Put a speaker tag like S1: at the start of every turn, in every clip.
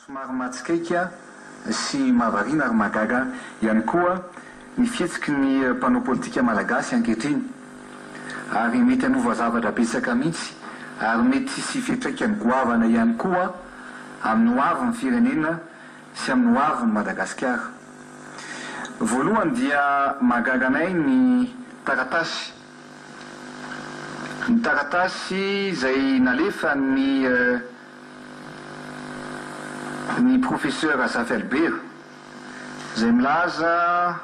S1: Somary mahatsikaiky sy mahavariana ary mahagaga ihany koa ny fihetsiky ny mpanao politika malagasy ankehitriny ary mety hanova zavatra betsaka mihitsy ary mety hisy fiantraikany goavana ihany koa amin'ny ho avin'ny firenena sy amin'ny ho avin'i Madagasikara. Voalohany dia mahagaga anay ny taratasy ny taratasy izay nalefan'ny ny Professeur Razafy Albert izay milaza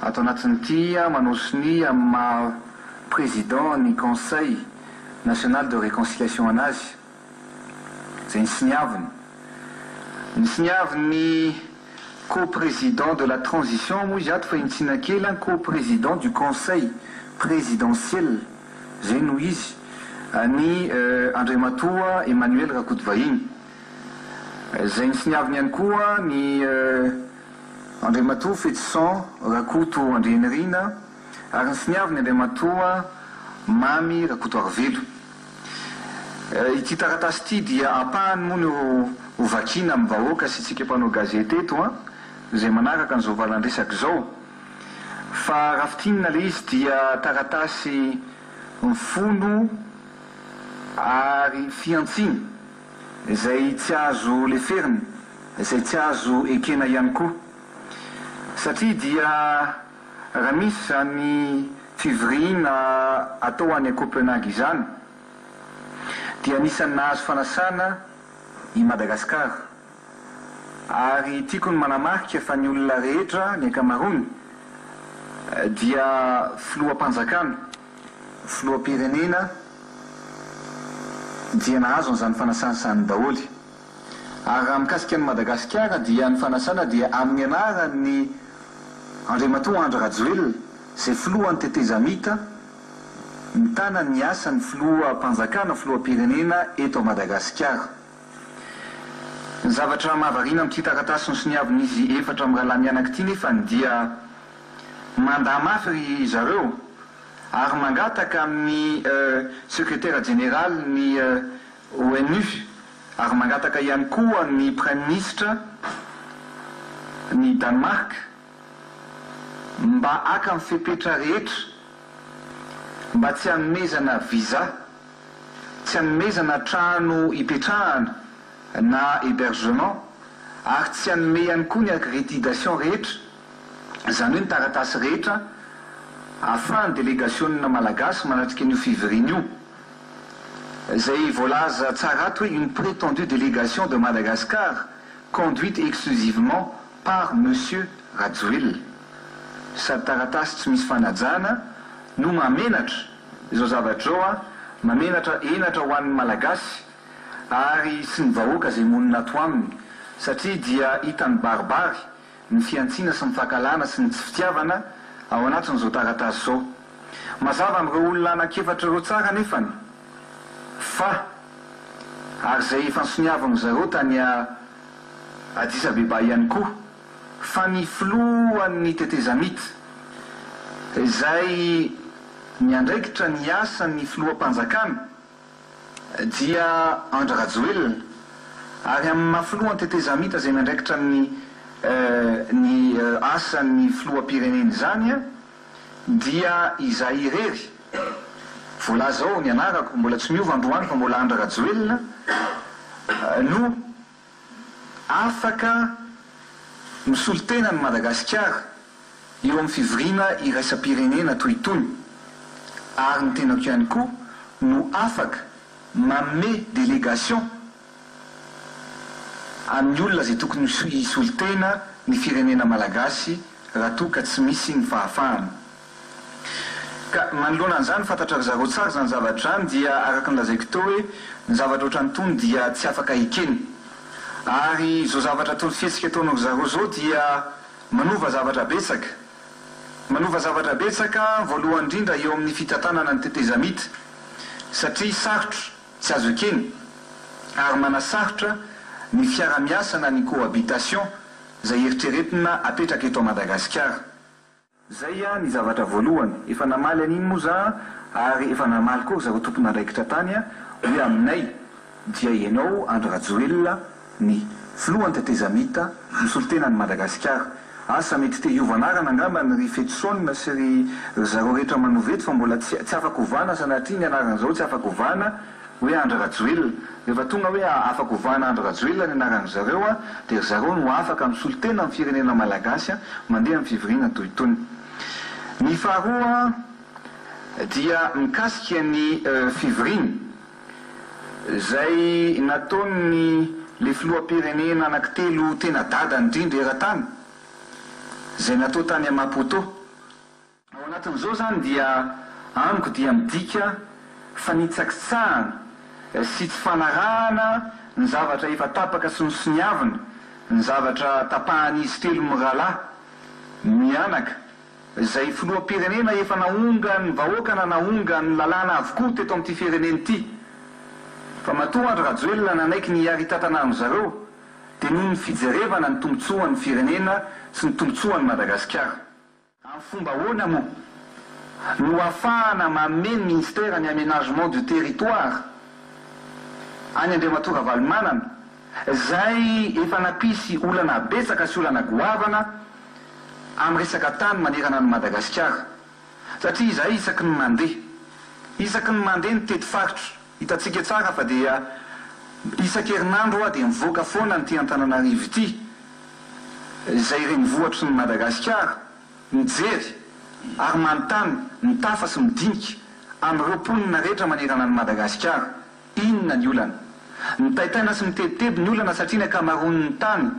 S1: ato anatin'ity manao sonia amin'ny maha Président ny Conseil National de Réconciliation anazy izay nisoniaviny nisoniavin'ny Co-président de la transition moa izy ato fa intsina kely an, co-président du conseil présidentiel zay no izy, ny Andriamatoa Emmanuel Rakotovahiny. Izay nisoniaviny ihany koa ny Andriamatoa Fetison Rakoto Andrianirina ary nisoniaviny Andriamatoa Mamy Rakotoarivelo. Ity taratasy ity dia ampahany moa no ho vakiana amin'ny vahoaka sy tsika mpanao gazety eto an, izay manaraka an'izao valan-dresaka izao. Fa raha fintinina ilay izy dia taratasy mifono ary fihantsiana izay tsy azo leferina, izay tsy azo ekena ihany koa. Satria dia raha misy izany fivoriana atao any Copenhague izany dia anisan'ny nahazo fanasana i Madagasikara ary tiako ny manamarika fa ny olona rehetra, ny ankamaroany, dia filoham-panjakana, filoham-pirenena dia nahazo an'izany fanasana izany daholo. Ary raha mikasika an'i Madagasikara dia ny fanasana dia amin'ny anaran'ny Andriamatoa Andry Rajoelina izay filohan'ny tetezamita mitana ny asan'ny filoham-panjakana, filoham-pirenena eto Madagasikara. Ny zavatra mahavariana amin'ity taratasy nosoniavin'izy efatra mirahalahy mianaka ity nefany dia mandà mafy ry zareo ary mangataka amin'ny sekretera jeneralin'ny ONU ary mangataka ihany koa ny praiminisitra ny Danemark mba haka ny fepetra rehetra mba tsy hanomezana visa, tsy hanomezana trano hipetrahana na hébergement ary tsy hanome ihany koa ny accrédidation rehetra, izany hoe ny taratasy rehetra ahafahan'ny delegasionina malagasy manatrika an'io fivoriana io. Izay voalaza tsara ato hoe une prétendue délégation de Madagascar conduite exclusivement par Monsieur Rajoelina. Sady taratasy tsy misy fanajana no mahamenatra izao zavatra izao a, mamenatra henatra ho an'ny Malagasy ary sy ny vahoaka izay monina ato aminy satria dia hita mibaribary ny fihantsiana sy ny fankahalana sy ny tsy fitiavana ao anatin'izao taratasy izao. Mazava amin'ireo olona anankiefatra ireo tsara anefany fa ary izay efa nosoniavin'ny zareo tany Addis Abeba ihany koa fa ny filohan'ny tetezamita izay miandraikitra ny asan'ny filoham-panjakana dia Andry Rajoelina ary amin'ny maha filohan'ny tetezamita izay miandraikitra ny ny asan'ny filoham-pirenena izany dia izaho irery, voalaza ao ny anarako, mbola tsy miova androany fa mbola Andry Rajoelina no afaka misolo tena an'i Madagasikara eo amin'ny fivoriana iraisam-pirenena toy itony ary ny tenako ihany koa no afaka manome délégation amin'ny olona izay tokony hisolo tena ny firenena malagasy raha toa ka tsy misy ny fahafahana. Ka manoloana an'izany, fantatry ry zareo tsara izany zavatra izany dia araka ny lazaiko teo hoe ny zavatra ohatran'itony dia tsy afaka ekena. Ary izao zavatra ataon'ny fihetsika ataon'ry zareo izao dia manova zavatra betsaka. Manova zavatra betsaka, voalohany indrindra eo amin'ny fitantanana ny tetezamita satria sarotra, tsy azo ekena ary manasarotra ny fiara-miasa na ny cohabitation izay eritreretina apetraka eto Madagasikara. Zay a ny zavatra voalohany, efa namaly an'iny moa za ary efa namaly koa ry zareo tompon'andraikitra tany a, hoe aminay dia ianao Andry Rajoelina ny. Filohan'ny tetezamita, misolo tena an'i Madagasikara. Asa mety te hiova anarana angambany ry Fetison sy ry ry zareo rehetra manova eto fa mbola tsy tsy afaka ovana sanatria ny anaran'izao tsy afaka ovana hoe Andry Rajoelina. Rehefa tonga hoe afaka ovana Andry Rajoelina ny anaran-dry zareo dia ry zareo no afaka misolo tena amin'ny firenena malagasy mandeha amin'ny fivoriana toy itony. Ny faharoa dia mikasika ny fivoriana izay nataon'ny le filoham-pirenena anankitelo tena dadany indrindra eran-tany izay natao tany Maputo. Ao anatin'izao izany dia amiko dia midika fanitsakitsahana sy tsy fanarahana ny zavatra efa tapaka sy nosoniavina, ny zavatra tapahan'izy telo mirahalahy mianaka izay filoham-pirenena efa naongan'ny vahoaka na naongan'ny lalàna avokoa teto amin'ity firenena ity. Fa matoa Andry Rajoelina nanaiky ny hiaritatana amin-dry zareo dia noho ny fijerevana ny tombontsoan'ny firenena sy ny tombontsoan'i Madagasikara. Amin'ny fomba ahoana moa no ahafahana manome ny ministera ny aménagement du territoire any Andriamatoa Ravalomanana izay efa nampisy olana betsaka sy olana goavana amin'ny resaka tany manerana an'i Madagasikara satria izahay isaky ny mandeha isaky ny mandeha nitety faritra hitantsika tsara fa dia isan-kerinandro aho dia mivoaka foana an'ity Antananarivo ity izay renivohitry ny Madagasikara mijery ary manontany mitafa sy midinika amin'ireo mponina rehetra manerana an'i Madagasikara Inona ny olana? Mitaitaina sy mitebiteby ny olana satria ny ankamaroan'ny tany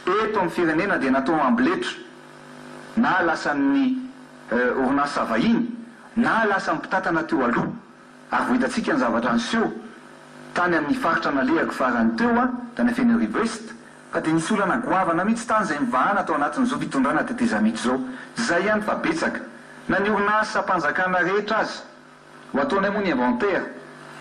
S1: eto amin'ny firenena dia natao amboletra na lasan'ny orinasa vahiny na lasan'ny mpitantana teo aloha ary vao hitantsika ny zavatra niseho tany amin'ny faritra nalehako farany teo tany Fenerive Est fa dia nisy olana goavana mihitsy tany izay nivahana tao anatin'izao fitondrana tetezamita izao. Izay ihany fa betsaka na ny orinasam-panjakana rehetra aza. Ho ataonay moa ny inventaire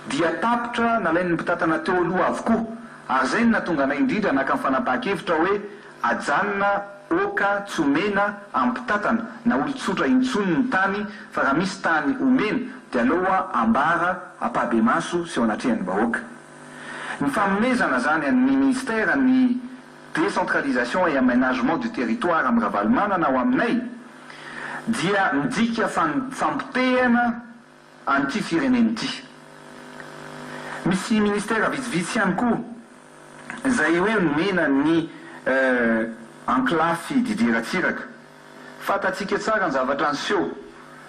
S1: dia tapitra nalain'ny mpitantana teo aloha avokoa ary izay no nahatonga anay indrindra naka ny fanapahan-kevitra hoe ajanona oka tsy omena amin'ny mpitantana na olon-tsotra intsony ny tany fa raha misy tany omena dia aleo ambara ampahabemaso sy eo anatrehan'ny vahoaka. Ny fanomezana izany an'ny ministère ny décentralisation et aménagement du territoire amin'i Ravalomanana ao aminay dia midika fampotehana an'ity firenena ity. Misy ministera vitsivitsy ihany koa izay hoe nomena ny ankolafy Didier Ratsiraka. Fantatsika tsara ny zavatra niseho,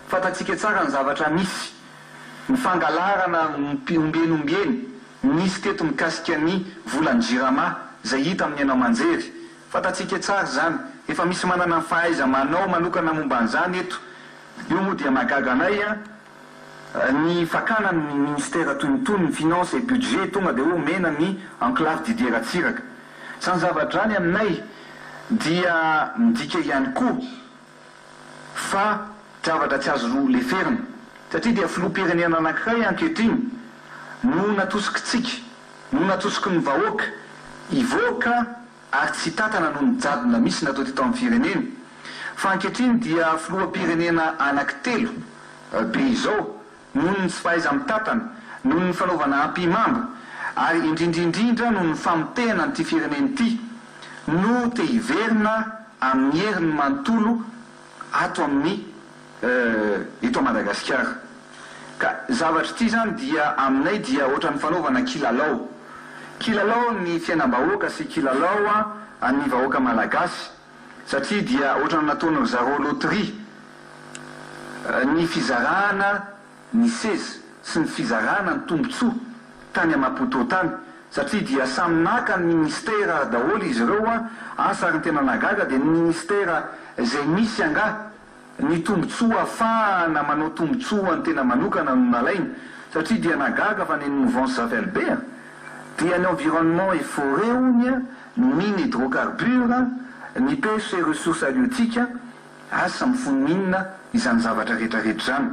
S1: fantatsika tsara ny zavatra misy, ny fangalarana ombieny ombieny nisy teto mikasika ny volan'ny Jirama izay hita amin'ny haino aman-jery. Fantatsika tsara izany. Efa misy manana ny fahaiza-manao manokana momba an'izany eto. Io moa dia mahagaga anay ny fakana ny ministera toy ny tony, ny finance et budget tonga dia hoe omena ny enclave Didier Ratsiraka. Izany zavatra izany aminay dia midika ihany koa fa zavatra tsy azo leferina satria dia filoham-pirenena anankiray ankehitriny no natosikitsika, no natosiky ny vahoaka hivoaka ary tsy hitantana noho ny jadona misy natao teto amin'ny firenena fa ankehitriny dia filoham-pirenena anankitelo be izao noho ny tsy fahaiza-mitantana, noho ny fanaovana ampihimamba ary indrindra indrindra noho ny famotehana an'ity firenena ity no te hiverina amin'ny heriny manontolo ato amin'ny eto Madagasikara. Ka zavatra ity izany dia aminay dia ohatran'ny fanaovana kilalao. Kilalao ny fiainam-bahoaka sy kilalao an'ny vahoaka malagasy satria dia ohatran'ny nataon'ny ry zareo loterie ny fizarana ny seza sy ny fizarana ny tombotsoa tany Maputo tany satria dia samy naka ny ministera daholo izy ireo an, asa ary ny tena nahagaga dia ny ministera izay misy angaha ny tombotsoa afahana manao tombotsoa ny tena manokana no nalaina satria dia nahagaga fa ny mouvance Zafy Albert dia ny environnement et forêt hono an, ny mine hydrocarbures, ny pêche et ressources halieutiques, asa mifono inona izany zavatra rehetra rehetra izany.